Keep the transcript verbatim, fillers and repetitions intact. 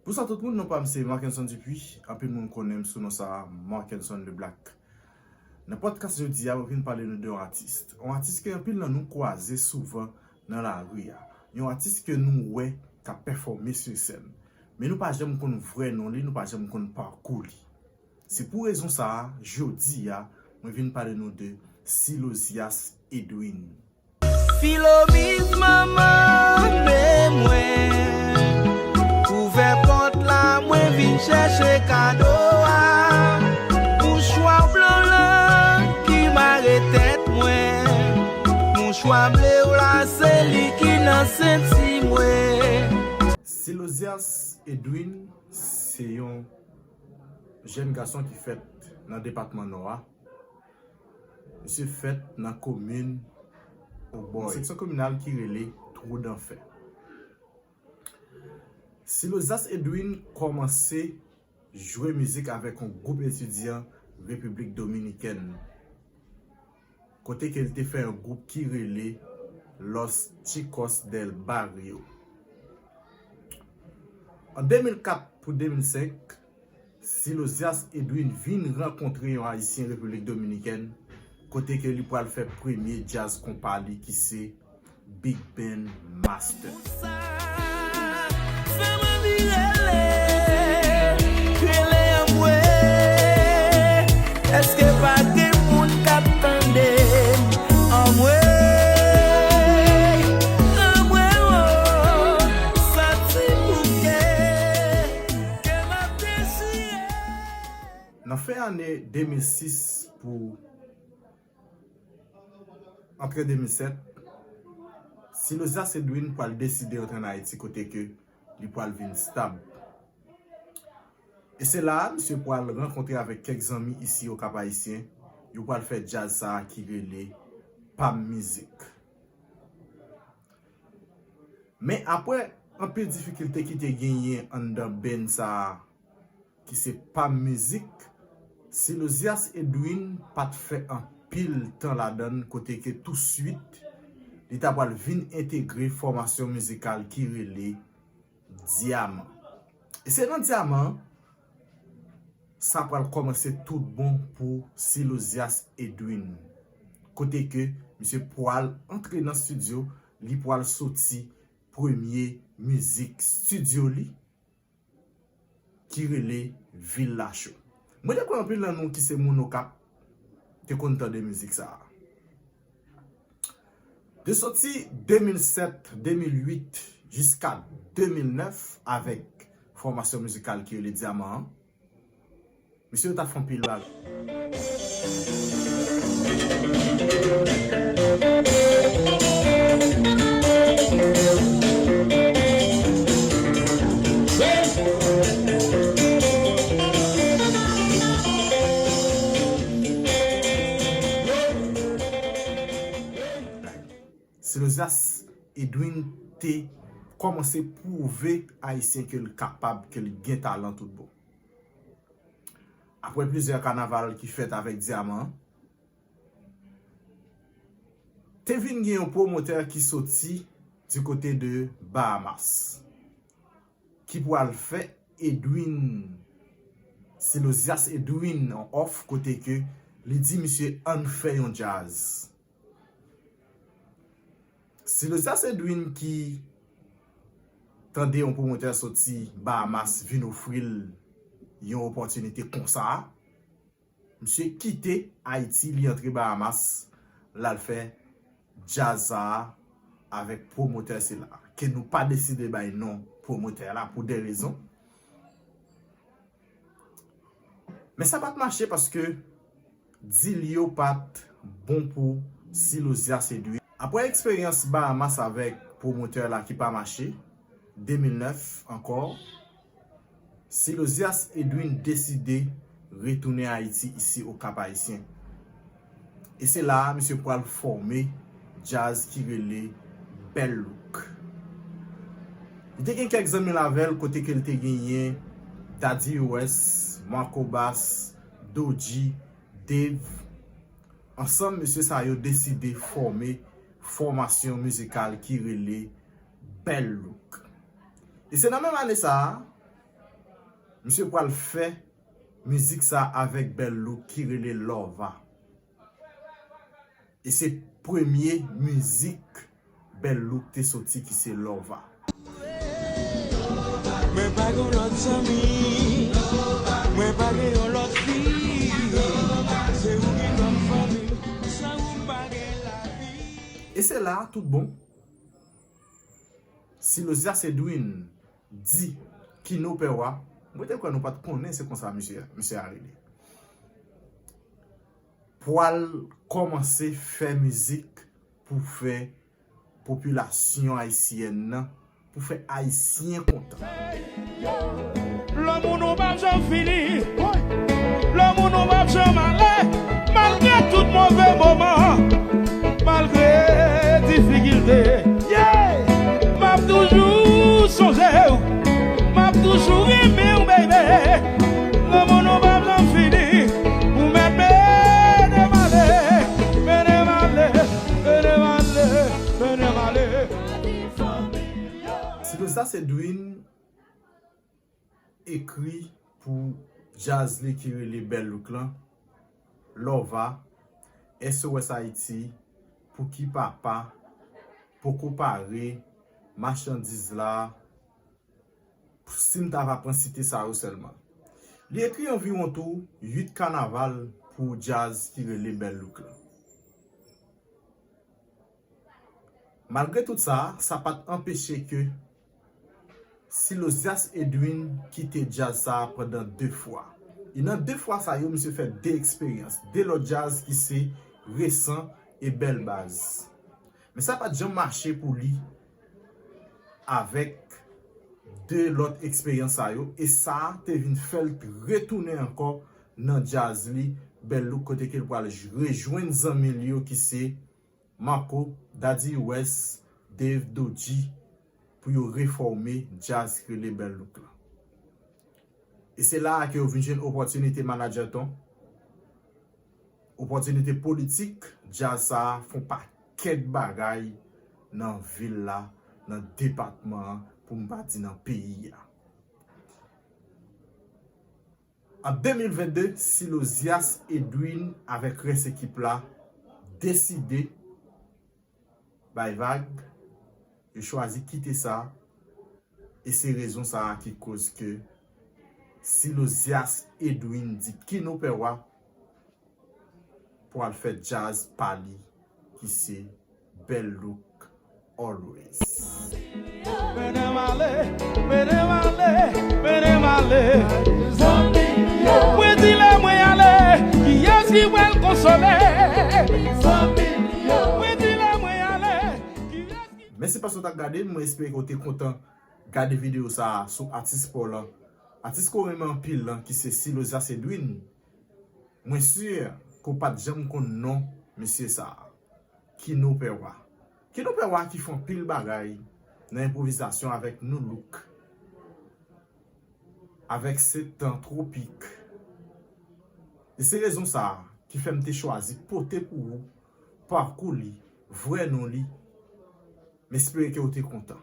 Bonswa tout moun, non pa m se Markenson Dupuis. Anpil moun konnen m sou non sa a, Markenson Le Black. Nan podcast jodi a, mwen vin pale nou de yon atis. Yon atis ke anpil nan nou kwaze souvan nan lari a. Yon atis ke nou wè k ap pèfòme sou sèn. Men nou pa janm konn vrè non li, nou pa janm konn pakou li. Se pou rezon sa a, jodi a, mwen vin pale nou de Silozias Edwin. Filomiz manman men mwen, ouvè pòt la, mwen vin chèche kado a. Mouchwa blan lan ki mare tèt mwen, mouchwa ble w la, se li ki nan senti mwen. Silozias Edwin se yon jèn gason ki fèt nan depatman Nò a. Misye fèt nan komin Obòy, seksyon kominal ki rele Twou Danfè. Silozias Edwin kòmanse jwe mizik avèk yon gwoup etidyan Repiblik Dominikèn, kote ke l te fè yon gwoup ki rele Los Chicos del Barrio. An de mil kat pou de mil senk, Silozias Edwin vin rankontre yon Ayisyen Repiblik Dominikèn, kote ke li pral fè premye djaz konpa li ki se Big Band Master. Sa, sa m anvi rele, rele anmwe. Èske pa gen moun k ap tande m? Anmwe, anmwe, o, santi bouke, kè m ap dechire. Nan fen ane de mil sis pou antre de mil sèt, Silozias Edwin pral deside antre ann Ayiti kote ke li pral vin stab. E se la a, misye pral rankontre avèk kèk zanmi isi Okap Ayisyen, yo pral fè djaz sa a ki rele Pam Mizik. Men apre anpil difikilte ki te genyen anndan band sa a, ki se Pam Mizik, Silozias Edwin pa t fè anpil tan ladann kote ke touswit li ta pral vin entegre fòmasyon mizikal ki rele Dyaman. E se nan Dyaman an, sa pral kòmanse tout bon pou Silozias Edwin. Kote ke misye pral antre nan estidyo, li pral soti premye mizik estidyo li, ki rele Vil Lacho. Mwen te kwè anpil nan nou ki se moun Okap te konn tande mizik sa a. Te soti de mil sèt, de mil uit, jiska de mil nèf avèk fòmasyon mizikal ki rele Dyaman an. Mesye yo t ap fè anpil bagay. Silozias Edwin te kòmanse pwouve Ayisyen ke l kapab, ke l gen talan tout bon. Apre plizyè kanaval ki fèt avèk Dyaman, te vin gen yon pwomotè ki soti di kote de Bahamas, ki pral fè Edwin, Silozias Edwin, yon òf kote ke li di misye ann fè yon djaz. Silozias Edwin ki tande yon pwomotè soti Bahamas vin ofri l yon opòtinite konsa, misye kite Ayiti, li antre Bahamas, l al fè djaz sa a avèk pwomotè sila, ke nou pa deside bay non pwomotè la pou de rezon. Men sa pa t mache paske dil yo pa t bon pou Silozias Edwin. Apre eksperyans Bahamas avèk pwomotè la ki pa mache, de mil nèf ankò, Silozias Edwin deside retounen Ayiti isi Okap Ayisyen. E se la a misye pral fòme djaz ki rele Bèl Louk. Li te gen kèk zanmi l avè l kote ke l te genyen Daddy U S, Marco Bass, Doji, Dave. Ansanm mesye sa yo deside fòme fòmasyon mizikal ki rele Bèl Louk. E se nan menm ane sa a, Misye pral fè mizik sa avèk Bèl Look ki rele Lova. E se premye mizik Bèl Look te soti ki se Lova. Mwen pa gen lòt zanmi, mwen pa gen yon lòt fi, se ou ki kòm fanmi, san ou m pa gen lavi. E se la, tout bon. Silozas Edwin di Kino Pèwa, mwen te kwè nou pa t konnen se konsa misye, misye a rele. Pwal kòmanse fè mizik pou fè popilasyon ayisyèn nan, pou fè Ayisyen kontan. Lanmou nou p ap janm fini. Lanmou nou p ap janm ale. Malgre tout move moman, malgre difikilte, yeah, m ap toujou sonje w. M ap toujou renmen w, baby. Lanmou nou p ap janm fini. Ou mèt mennen m ale, mennen m ale, mennen m ale, mennen m ale. Silozas Edwin ekri pou djaz li ki rele Bèl Look lan, Lova, S O S Ayiti, Pouki Papa, Poko Pare, Machandiz la, si m ta va pran site sa yo sèlman. Li ekri anviwon tou uit kanaval pou djaz ki rele Bèl Look lan. Malgre tout sa, sa pa t anpeche ke Silozas Edwin kite djaz sa a pandan de fwa. E nan de fwa sa yo, misye fè de eksperyans, de lòt djaz ki se Resan e Bèl Baz. Men sa pa t janm mache pou li avèk de lòt eksperyans sa yo, e sa te vin fè l retounen ankò nan djaz li, Bèl Look, kote ke l pral j-, rejwenn zanmi l yo ki se Marco, Daddy West, Dave Dodji, pou yo refòme djaz ki rele Bèl Look lan. E se la a ke yo vin jwenn opòtinite manadjè Ton, opòtinite politik, djaz sa a fè yon pakèt bagay nan vil la, nan depatman an, pou m pa di nan peyi a. An de mil vennde, Silozas Edwin avèk rès ekip la deside bay vag, yo chwazi kite sa, e se rezon sa a ki koz ke Silozas Edwin di Kino Pèwa pral fè djaz pa li, ki se Bèl Look always. Mennen m ale, mennen m ale, mennen m ale. Mwen di lè mwen ale, kiyès ki pral konsole? Mwen di lè mwen ale, kiyès ki... Mèsi paske w t ap gade m, mwen espere ke w te kontan gade videyo sa a sou atis pa w lan, atis ke w renmen anpil lan, ki se Silozas Edwin. Mwen si ke w pa t janm konn non mesye sa a, Kino Pèwa. Kino Pèwa ki fè anpil bagay nan enpwovizasyon avèk Nu Look, avèk Setan Tropik. E se rezon sa a ki fè m te chwazi pote pou ou pakou li, vrè non li. M espere ke w te kontan.